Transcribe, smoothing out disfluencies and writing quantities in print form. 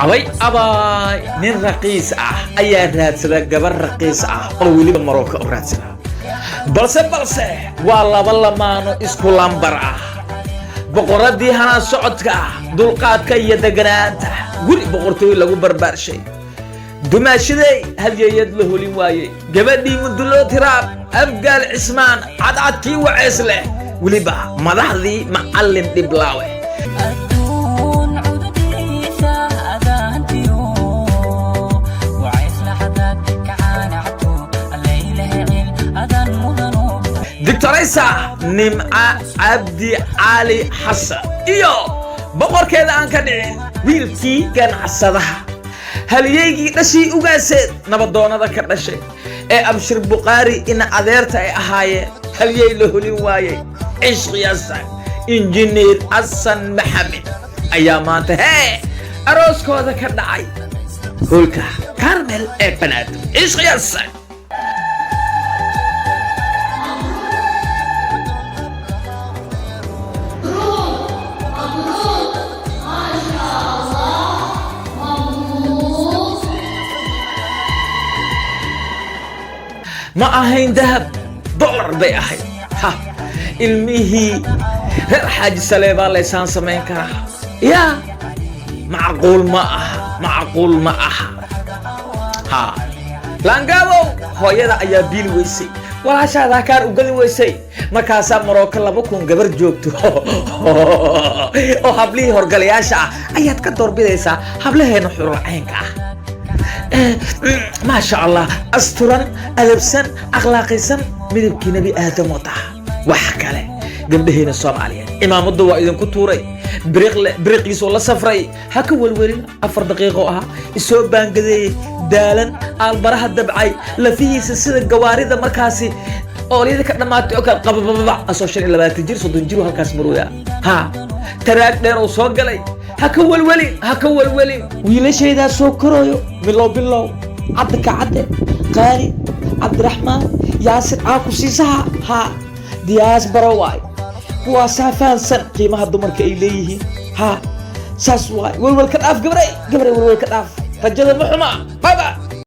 Abay abaay, nin raqiis ah ayaa raadsada gabar raqiis ah oo weliba Marocco u raadsada, balse waa laba lamaano isku lambar ah. Boqoradii hanaa socodka ah, dulqaadka iyo deganaanta, guri boqortooy lagu barbaarshay, dumaashaday hadyeeyad la holin waayey, gabadhii Muduloo Tiraab, Abgaal Cismaan, cadcadkii wacees leh, weliba madaxdii Macallin Dhiblaawe. Adduun cududiisa adaantiyo wacaysla hadaad kacaanacto allayla hecel adan mudano. Doctoraysa Nimca Cabdi Cali Xasan iyo boqorkeeda aan ka dhicin, wiilkii ganacsadaha, halyeygii dhashii ugaaseed, nabadoonada ka dhashay ee Abshir Bukhaari ina adeerta ay ahaayeen, halyey la holin waayey, cishqiyasan Injineer Xasan Maxamed ayaa maanta hee arooskooda ka dhacay hoolka Carmel ee Banaadir. Cishqiyasan ma ahayn dahab, dollar bay ahayd. Ha ilmihii reer Xaaji Saleebaa laysaan samayn karaa? Yaa macquul ma aha, macquul ma aha. Ha laangaabow, hooyada ayaa biili weysay, walaashaadaa kaar u geli weysay, markaasaa Marocco 2000 gabar joogto oo hablihii horgalayaasha ah ayaad ka doorbidaysaa hablaheena xurulcaynka ah. Maasha Allah, asturan, adabsan, akhlaaqaysan, midabkii Nebi Aadam wata. Wax kale gabdhaheena Soomaaliyeed, imaamaddu waa idinku tuuray, biriqle biriqiisoo la safray. Ha ka welwelin, 4 daqiiqo ahaa isoo baangadeeyey, daalan, aalbaraha dabcay, lafihiisa sida gawaarida markaasi oolyada ka dhammaatay oo kale qababababa, asoo 25 jir, 30 jir halkaas marooya. Ha taraag dheer oo soo galay, ha ka welwelin, ha ka welwelin. Wiilashaydaa soo korooyo, bilow bilow, Cabdi ka cadde, Qaali Cabdiraxmaan, Yaasir caakusiisaha, ha diyaas baro waay, kuwaasaa fahansan qiimaha dumarka ay leeyihiin. Ha saas waay, welwel ka dhaaf gabray, gabray, welwel ka dhaaf, rajada ma xuma baba.